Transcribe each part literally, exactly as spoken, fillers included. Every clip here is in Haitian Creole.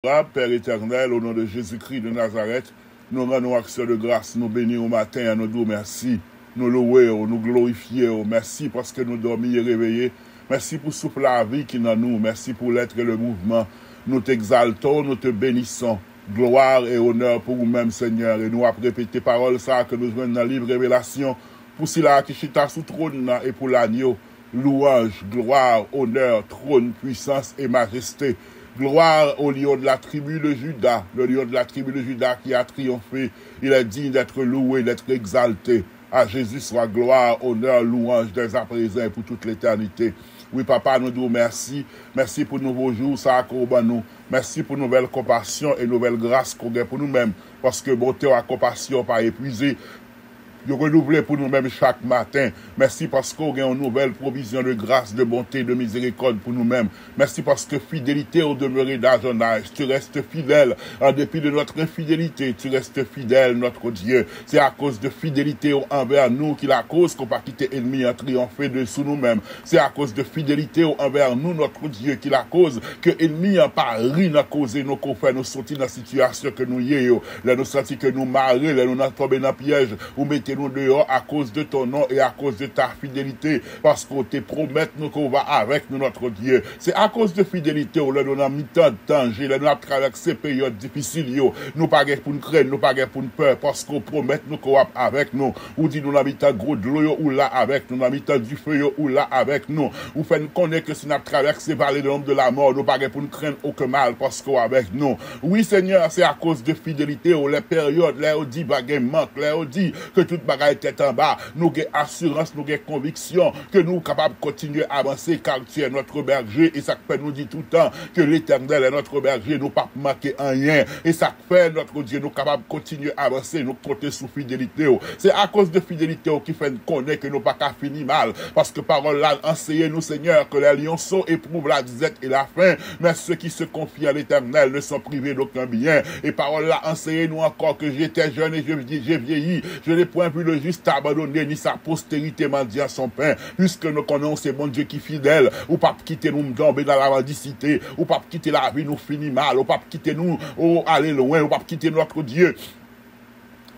Pè Etènèl, o non de Jezikri de Nazarèt, nou rann ou aksyon de gras, nou beni w maten an, nou di w mèsi, nou louwe w, nou glorifye w. Mèsi paske nou dòmi e reveye. Mèsi pou souf lavi ki nan nou. Mèsi pou lèt e le mouvman. Nou te egzalte w, nou te benison. Glwa e onè pou ou menm, Senyè. E nou ap repete pawòl sa a ke nou jwenn nan liv Revelasyon. Pou sila ki chita sou twòn nan e pou Lanyo, louanj, glwa, onè, twòn, pwisans e majeste. Gloire au lion de la tribu de Juda, le lion de la tribu de Juda qui a triomphé. Il est digne d'être loué, d'être exalté. À Jésus soit gloire, honneur, louange dès à présent et pour toute l'éternité. Wi, Papa, nou di w mèsi. Mèsi pou nouvo jou sa a ke w ban nou. Mèsi pou nouvèl konpasyon e nouvèl gras ke w gen pou nou menm. Paske bonte w ak konpasyon w pa epuize. Yo renouvle pou nou menm chak maten. Mèsi paske w gen yon nouvèl pwovizyon de gras, de bonte, de mizerikòd pou nou menm. Mèsi paske fidelite w demeure d'âge en âge. Tu restes fidèle. En dépit de notre infidélité, tu restes fidèle, notre Dieu. Se akoz de fidelite w anvè nou ki lakoz ke w pa kite ènmi an triyonfe de sou nou menm. Se akoz de fidelite w anvè nou, notre Dieu, ki lakoz ke ènmi an pa ri nan koze nou, ke w fè nou soti nan sitiyasyon ke nou ye yo. Lè nou santi ke nou mare, lè nou nan tonbe nan pyèj, ou mete nou deyò à cause de ton nom et à cause de ta fidélité. Paske w te pwomèt nou ke w va avèk nou, notre Dieu. Se akoz de fidelite w, lè nou nan mitan danje, lè nou ap travèse peryòd difisil yo, nou pa gen pou n krenn, nou pa gen pou n pè, paske w pwomèt nou ke w ap avèk nou. Ou di nou nan mitan gwo dlo yo, ou la avèk nou, nan mitan dife yo, ou la avèk nou. Ou fè n konnen ke si n ap travèse vale de lonb de lamò, nou pa gen pou n krenn okenn mal, paske w avèk nou. Wi, Senyè, se akoz de fidelite w, lè peryòd, lè yo di va gen mank, lè yo di ke tout bagay tèt anba, nou gen asirans, nou gen konviksyon ke nou kapab kontinye avanse, car tu es notre berger, e sa k fè nou di toutan ke Letènèl est notre berger, nou p ap manke anyen. E sa k fè, notre Dieu, nou kapab kontinye avanse, nou konte sou fidelite w. Se akoz de fidelite w ki fè n konnen ke nou pa ka fini mal, paske pawòl la anseye nou, Senyè, que les lionceaux éprouvent la disette et la faim, mais ceux qui se confient à l'Éternel ne sont privés d'aucun bien. E pawòl la anseye nou ankò ke j'étais jeune et je, j'ai vieilli, je n'ai point vu le juste abandonné, ni sa postérité mendiant son pain. Piske nou konnen w se Bondye ki fidèl, ou p ap kite nou tonbe nan lamandisite, ou p ap kite lavi nou fini mal, ou p ap kite nou, o, ale lwen, ou p ap kite, notre Dieu,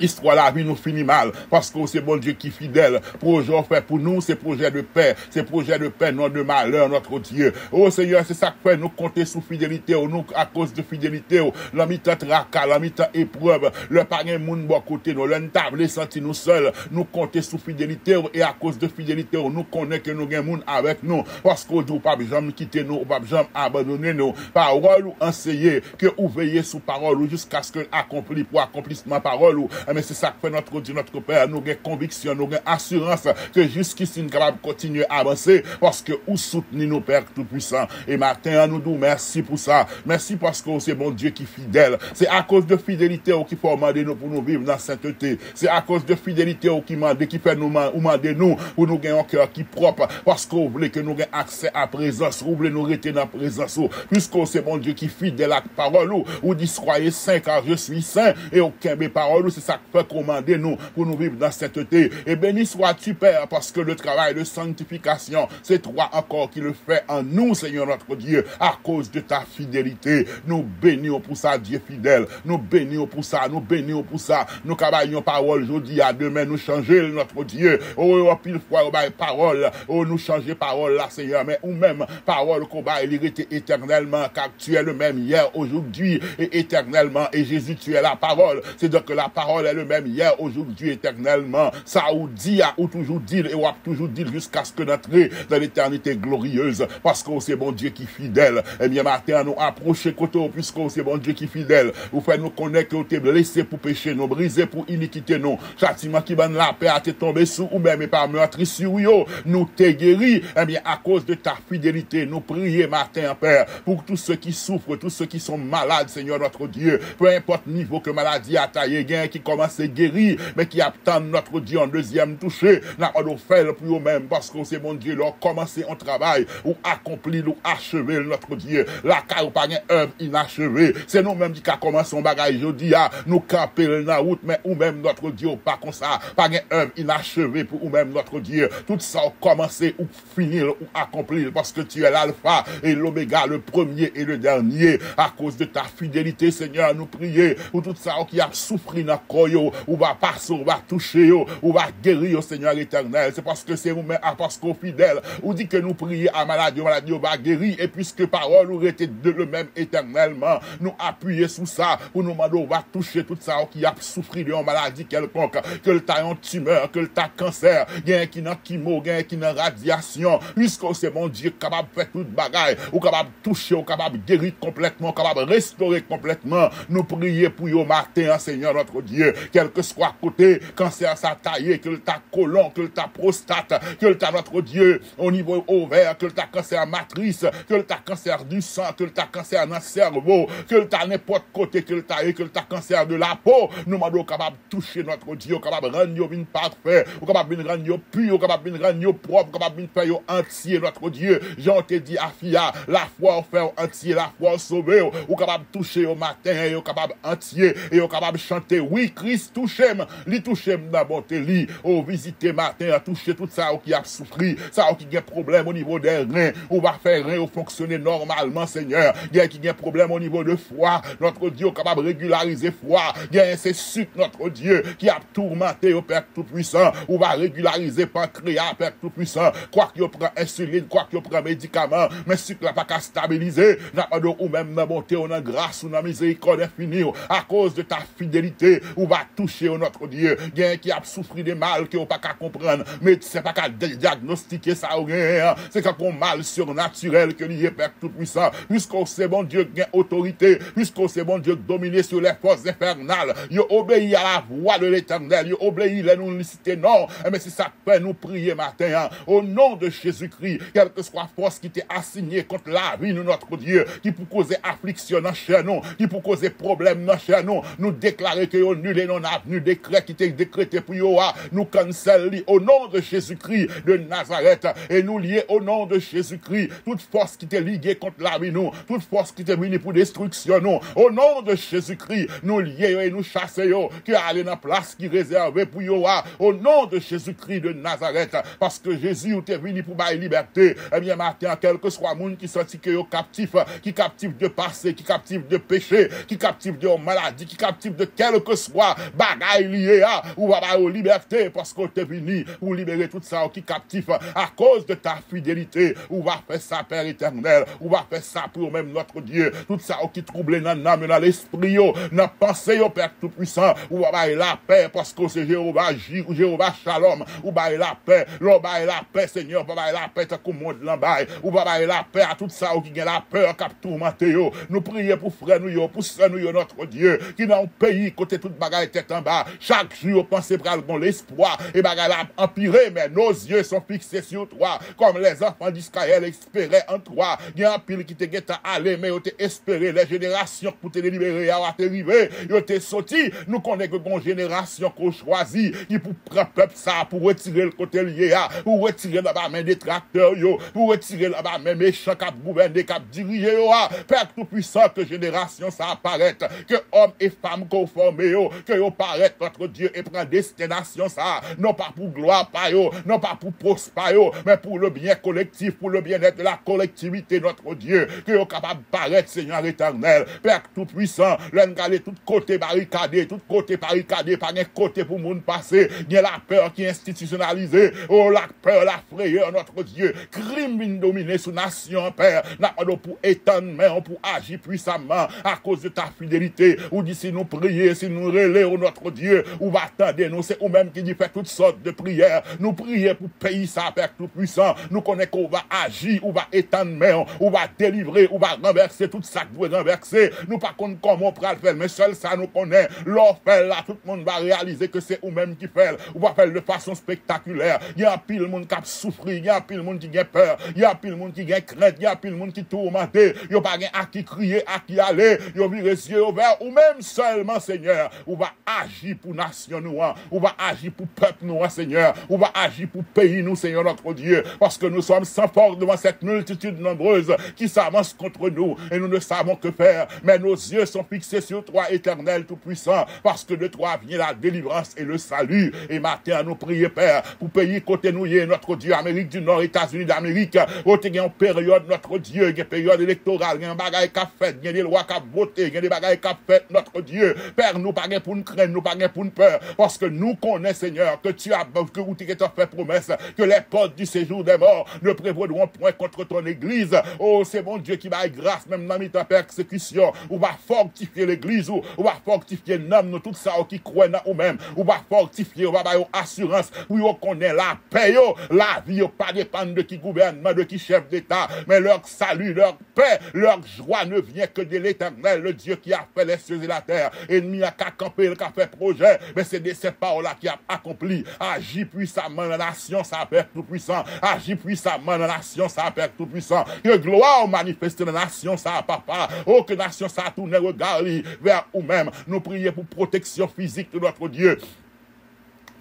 istwa lavi nou fini mal, paske w se Bondye ki fidèl. Pwojè w fè pou nou, se pwojè de pè, se pwojè de pè, non de malè, notre Dieu. O Senyè, se sa k fè nou konte sou fidelite w, nou, akoz de fidelite w, nan mitan traka, nan mitan eprèv, lè pa gen moun bò kote nou, lè n ta vle santi nou sèl, nou konte sou fidelite w, e akoz de fidelite w, nou konnen ke nou gen moun avèk nou, paske w di w p ap janm kite nou, ou p ap janm abandone nou. Pawòl ou anseye ke ou veye sou pawòl ou jiskaske l akonpli, pou akonplisman pawòl ou. Enben, se sa k fè, notre Dieu, notre Père, nou gen konviksyon, nou gen asirans ke jiskisi n kapab kontinye avanse, paske ou soutni nou, Pè Toupwisan. E maten an, nou di w mèsi pou sa. Mèsi paske w se Bondye ki fidèl. Se akoz de fidelite w ki fè w mande nou pou nou viv nan sentete. Se akoz de fidelite w ki mande, ki fè nou man-, ou mande nou pou nou gen yon kè ki pwòp, paske w vle ke nou gen aksè a prezans ou, ou vle nou rete nan prezans ou. Piske w se Bondye ki fidèl ak pawòl ou, ou di, soyez saints car je suis saint, e w kenbe pawòl ou, se sa k fè ke w mande nou pou nou viv nan sentete. E beni swa tu, Pè, paske le travay de sanktifikasyon, se twa ankò ki le fè an nou, Senyè notre Dieu, akoz de ta fidelite. Nou beni w pou sa, Dye fidèl. Nou beni w pou sa, nou beni w pou sa. Nou ka bay yon pawòl jodi a, demen nou chanje l, notre Dieu. O, anpil fwa yo bay pawòl, o, nou chanje pawòl la, Senyè, men ou menm, pawòl ke w bay, li rete etènèlman, car tu es le même hier, aujourd'hui et éternellement. Et Jésus, tu es la parole. C'est donc la parole est le même hier, aujourd'hui, éternellement. Sa ou di a, ou toujou di l, e w ap toujou di l jiskaske n antre dans l'éternité glorieuse, paske w se Bondye ki fidèl. Ebyen, maten an, nou apwoche kote w, piske w se Bondye ki fidèl. Ou fè nou konnen ke w te blese pou peche nou, brize pou inikite nou. Chatiman ki ban n lapè a te tonbe sou ou menm, e pa meurtrissure yo nou te geri. Ebyen, akoz de ta fidelite, nou priye maten an, Pè, pour tous ceux qui souffrent, tous ceux qui sont malades, Senyè notre Dieu. Peu importe nivo ke maladi a ta ye, gen ki kòmanse geri, men ki ap tann, Notre Dieu, yon dezyèm touche. N ap mande w fè l pou yo menm, paske w se Bondye, lè w kòmanse yon travay, ou akonpli l, ou acheve l, Notre Dieu. Lakay ou pa gen èv inacheve. Se nou menm ki ka kòmanse yon bagay jodi a, nou kanpe l nan wout, men ou menm, Notre Dieu, ou pa konsa. Pa gen èv inacheve pou ou menm, Notre Dieu. Tout sa w kòmanse, ou fini l, ou akonpli l, paske tu es l'alpha et l'oméga, le premier et le dernier. À cause de ta fidélité, Seigneur, nou priye pou tout sa yo ki ap soufri nan kò yo, ou va pase, ou va touche yo, ou va geri yo, Seigneur éternel. Se paske se ou menm, a paske w fidèl. Ou di ke nou priye a maladi yo, maladi yo va geri, e piske pawòl ou rete de le menm etènèlman, nou apiye sou sa pou nou mande w va touche tout sa yo ki ap soufri de yon maladi kèlkonk, ke l ta yon timè, ke l ta kansè, genyen ki nan kimo, genyen ki nan radyasyon. Piske w se Bondye k kapab fè tout bagay, ou kapab touche, ou kapab geri konplètman, ou kapab restore konplètman. Nou priye pou yo maten an, Seigneur notre Dieu. Kèlkeswa kote kansè sa ta ye, ke l ta kolon, ke l ta pwostat, ke l ta, notre Dieu, o nivo ovè, ke l ta kansè matris, ke l ta kansè di san, ke l ta kansè nan sèvo, ke l ta nenpòt kote ke l ta ye, ke l ta kansè de la po, nou mande w kapab touche, notre Dieu, ou kapab rann yo vin pafè, ou kapab vin rann yo pi, ou kapab vin rann yo pwòp, ou kapab vin fè yo antye, notre Dieu. Jan w te di a fi a, lafwa w fè w antye, lafwa w sove w, ou kapab touche yo maten an, e yo kapab antye, e yo kapab chante, wi, Kris touche m, li touche m nan bonte li. O, vizite maten an, touche tout sa yo ki ap soufri, sa yo ki gen pwoblèm o nivo dè ren, ou va fè ren yo fonksyone nòmalman, Senyè. Genyen ki gen pwoblèm o nivo de fwa, notre Dieu, ou kapab regilarize fwa. Genyen se sik, notre Dieu, ki ap toumante yo, Pè Toupwisan. Ou va regilarize pankreya, Pè Toupwisan. Kwak yo pran ensilin, kwak yo pran medikaman, men sik la pa ka stabilize. N ap mande w ou menm nan bonte w, nan gras ou, nan mizerikòd enfini w, akoz de ta fidelite, ou va touche yo, notre Dieu. Genyen ki ap soufri de mal ke w pa ka konprann. Medsen pa ka dyagnostike sa yo genyen an. Se tankou yon mal sirnatirèl ke li ye, Pè Toupwisan. Piske w se Bondye ki gen otorite, piske w se Bondye ki domine sou lè fòs enfènal, yo obeyi a la vwa de Letènèl, yo obeyi lè nou site non. Enben, se sa k fè nou priye maten an, o non de Jezikri, kèlkeswa fòs ki te asinye kont lavi nou, notre Dieu, ki pou koze afliksyon nan chè nou, ki pou koze pwoblèm nan chè nou, nou deklare ke yo nile non avni dekrè ki te dekrete pou yo a. Nou kansèl li o non de Jezikri de Nazarèt. E nou lye o non de Jezikri tout fòs ki te lige kont lavi nou, tout fòs ki te vini pou destriksyon nou. O non de Jezikri, nou lye yo e nou chase yo, ke ale nan plas ki rezève pou yo a. O non de Jezikri de Nazarèt, paske Jezi, ou te vini pou bay libète. Ebyen, maten an, kèlkeswa moun ki santi ke yo kaptif, ki kaptif de pase, ki kaptif de peche, ki kaptif de yon maladi, ki kaptif de kèlkeswa bagay li ye a, ou va ba yo libète, paske w te vini pou libere tout sa yo ki kaptif. Akoz de ta fidelite, ou va fè sa, Pè Etènèl, ou va fè sa pou yo menm, notre Dieu. Tout sa yo ki twouble nan nanm yo, nan lespri yo, nan panse yo, Pè Toupwisan, ou va bay lapè, paske w se Jewova Ji-, Jewova Shalom, ou bay lapè. Lè w bay lapè, Senyè, ou pa bay lapè tankou mond lan bay. Ou pa bay lapè a tout sa yo ki gen lapè k ap toumante yo. Nou priye pou frè nou yo, pou sè nou yo, notre Dieu, ki nan yon peyi kote tout bagay tèt anba. Chak jou yo panse pral gon lespwa, e bagay la ap anpire, mais nos yeux sont fixés sur toi, comme les enfants d'Israël espéraient en toi. Gen anpil ki te gentan ale, men yo te espere lè jenerasyon k pou te delibere a te rive. Yo te soti. Nou konnen ke gon jenerasyon ke w chwazi ki pou pran pèp sa a, pou retire l kote l ye a, pou retire l anba men detraktè yo, pou retire l anba men mechan k ap gouvène, k ap dirije yo a. Pè Toupwisan, ke jenerasyon sa a parèt, ke òm e fanm ke w fòme yo, ke yo parèt, notre Dieu, e pran desten nasyon sa a, non pa pou glwa pa yo, non pa pou pòs pa yo, men pour le bien collectif, pour le bien-être de la collectivité, notre Dieu, ke yo kapab parèt, Senyè Etènèl. Pè Toupwisan, lè n gade tout kote barikade, tout kote barikade, pa gen kote pou moun pase, gen lapè ki enstitisyonalize, o lapè, la frayè, notre Dieu, krim vin domine sou nasyon an, Pè. N ap mande w pou etann men w, pou aji pwisamman, akoz de ta fidelite. Ou di si nou priye, si nou rele w, notre Dieu, ou va tande nou. Se ou menm ki di fè tout sòt de priyè. Nou priye pou peyi sa, Pè Toupwisan. Nou konnen ke w va aji, ou va etann men w, ou va delivre, ou va ranvèse tout sa k dwe ranvèse. Nou pa konn kòman w pral fè l, men sèl sa nou konnen, lè w fè l la, tout moun va reyalize ke se ou menm ki fè l. Ou va fè l de fason spektakilè. Gen anpil moun k ap soufri, gen anpil moun ki gen pè, gen anpil moun ki gen krent, gen anpil moun ki toumante. Yo pa gen a ki kriye, a ki ale. Yo vire zye yo vè ou menm sèlman, Senyè. Ou va aji pou nasyon nou an, ou va aji pou pèp nou an, Senyè, ou va aji pou peyi nou, Senyè notre Dieu, parce que nous sommes sans force devant cette multitude nombreuse qui s'avance contre nous, et nous ne savons que faire, mais nos yeux sont fixés sur toi, Éternel Tout-Puissant, parce que de toi vient la délivrance et le salut. E maten an, nou priye, Pè, pou peyi kote nou ye, notre Dieu, Amerik di Nò, Etazini d'Amerik, ou te gen yon peryòd, notre Dieu, gen peryòd elektoral, gen bagay k ap fèt, gen de lwa k ap vote, gen de bagay k ap fèt, notre Dieu. Pè, nou pa gen pou n krenn, nou pa gen pou n pè, paske nou konnen, Senyè, ke tu as, ke ou te gentan fè pwomès, que les portes du séjour des morts ne prévaudront point contre ton église. Oh, se Bondye ki bay gras, menm nan mitan pèsekisyon, ou va fòtifye legliz ou, ou va fòtifye nanm nou, tout sa yo ki kwè nan ou menm, ou va fòtifye, ou va ba yo asirans pou yo konnen lapè yo, lavi yo pa depann de ki gouvènman, de ki chèf deta, men leur salut, leur paix, leur joie ne vient que de l'Éternel, le Dieu qui a fait les cieux et la terre. Enmi an ka kanpe, l ka fè pwojè, men se de se pawòl la ki ap akonpli. Aji pwisaman nan nasyon sa, Pè Toupwisan. Aji pwisaman nan nasyon sa, Pè Toupwisan. Ke glwa w manifeste nan nasyon sa, Papa. O, ke nasyon sa tounen rega li vè ou menm. Nou priye pou pwoteksyon fizik, notre Dieu.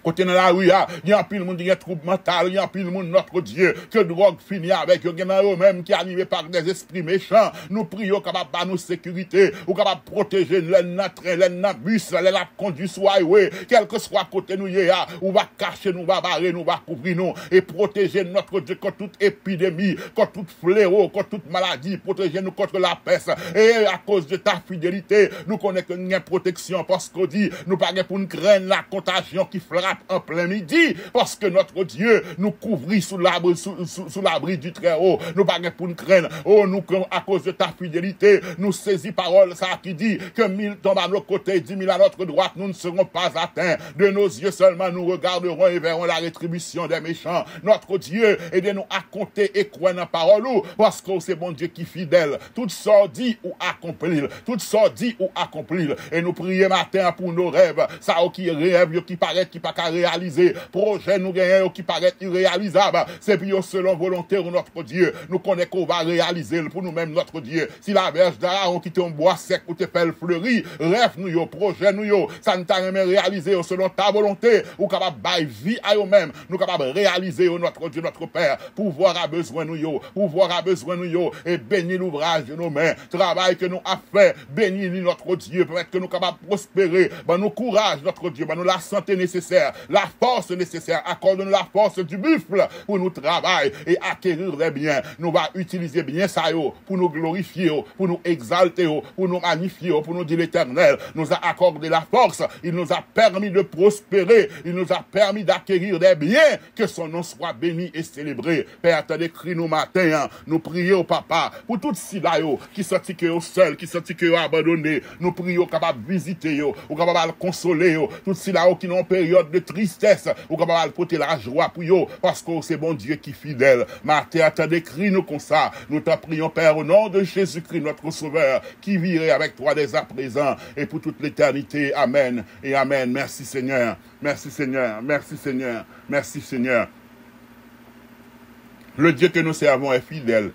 Kote nan lari a, gen anpil moun ki gen twoub mantal, gen anpil moun, notre Dieu, ke dwòg fini avèk yo, gen nan yo menm ki anime pa dèzespri mechan. Nou priye w kapab ba nou sekirite, ou kapab pwoteje n lè n nan tren, lè n nan bis, lè n ap kondui sou highway, kèlkeswa kote nou ye a, ou va kache nou, ou va bare nou, ou va kouvri nou, e pwoteje n, notre Dieu, kont tout epidemi, kont tout flewo, kont tout maladi, pwoteje nou kont lapès. E akoz de ta fidelite, nou konnen ke n gen pwoteksyon, paske w di, nou pa gen pou n krenn la kontajyon ki frap an plen midi, paske notre Dieu, nou kouvri sou labri, sou, sou, sou labri du Très-Haut. Nou pa gen pou n krenn. O, nou, akoz de ta fidelite, nou sezi pawòl sa ki di, que mille tombent à nos côtés, dix mille à notre droite, nous ne serons pas atteints. De nos yeux seulement, nous regarderons et verrons la rétribution des méchants. Notre Dieu, ede nou a konte e kwè nan pawòl ou, paske w se Bondye ki fidèl. Tout sa w di, ou akonpli l. Tout sa w di, ou akonpli l. E nou priye maten an pou nou rèv. Sa yo ki rèv yo ki parèt ki pa ka reyalize. Pwojè nou genyen yo ki parèt ireyalizab. Se pou yo selon volonte ou, notre Dieu. Nou konnen ke w va reyalize l pou nou menm, notre Dieu. Si la vèj d'Aaron ki te yon bwa sèk, ou te fè l fleri, rèv nou yo, pwojè nou yo, sa n ta renmen reyalize yo selon ta volonte, ou kapab bay vi a yo menm. Nou kapab reyalize yo, notre Dieu, notre Père. Pouvwa a bezwen nou yo, pouvwa a bezwen nou yo, e beni louvraj de nos mains. Travay ke nou ap fè, beni li, notre Dieu, pèmèt ke nou kapab pwospere. Ban nou kouraj, notre Dieu, ban nou la santé nécessaire, la force nécessaire, accorde-nous la force du buffle pou nou travay e acquérir des biens. Nou va itilize byen sa yo pou nou glorifye yo, pou nou egzalte yo, pou nou manifye yo, pou nou di, L'Éternel nous a accordé la force, il nous a permis de prospérer, il nous a permis d'acquérir des biens, que son nom soit béni et célébré. Pè, tande kri nou maten an, nou priye w, Papa, pou tout sila yo ki santi ke yo sèl, ki santi ke yo abandone, nou priye w kapab vizite yo, ou kapab al konsole yo. Tout sila yo ki nan yon peryòd de tristès, ou kapab al pote lajwa pou yo, paske w se Bondye ki fidèl. Maten an, tande kri nou konsa. Nous t'en prions, Père, au nom de Jésus-Christ, notre Sauveur, qui vit et règne avec toi dès à présent et pour toute l'éternité. Amen et amen. Merci, Seigneur. Merci, Seigneur. Merci, Seigneur. Merci, Seigneur. Le Dieu que nous servons est fidèle.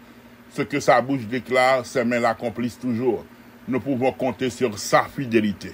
Ce que sa bouche déclare, ses mains l'accomplissent toujours. Nous pouvons compter sur sa fidélité.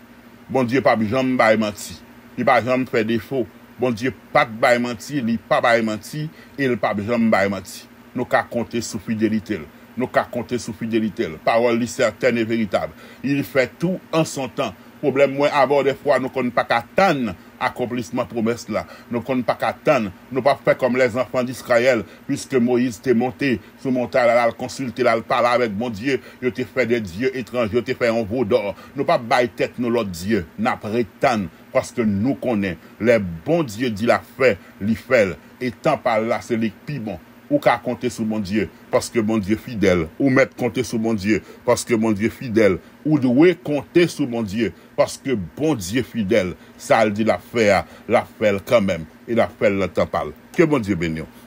Bondye p ap janm bay manti. Li pa janm fè defo. Bondye pa t bay manti, li pa bay manti, e l p ap janm bay manti. Nou ka konte sou fidelite l. Nou ka konte sou fidelite l. Parole li certaine et véritable. Il fait tout en son temps. Pwoblèm mwen avè w, dèfwa, nou konn pa ka tann akonplisman pwomès la. Nou konn pa ka tann. Nou p ap fè kòm les enfants d'Israël, puisque Moïse te monte sou montay la, l al konsilte, l al pale avèk Bondye. Yo te fè de dye etranje, yo te fè yon vodò. Nou p ap bay tèt nou lòt dye. N ap ret tann, paske nou konnen lè Bondye di l ap fè, li fè l. E tan pa l la, se li k pi bon. Ou ka konte sou Bondye, paske Bondye fidèl. Ou mèt konte sou Bondye, paske Bondye fidèl. Ou dwe konte sou Bondye, paske Bondye fidèl. Sa l di l ap fè a, l ap fè l kanmenm. E l ap fè l nan tan pa l. Ke Bondye beni w.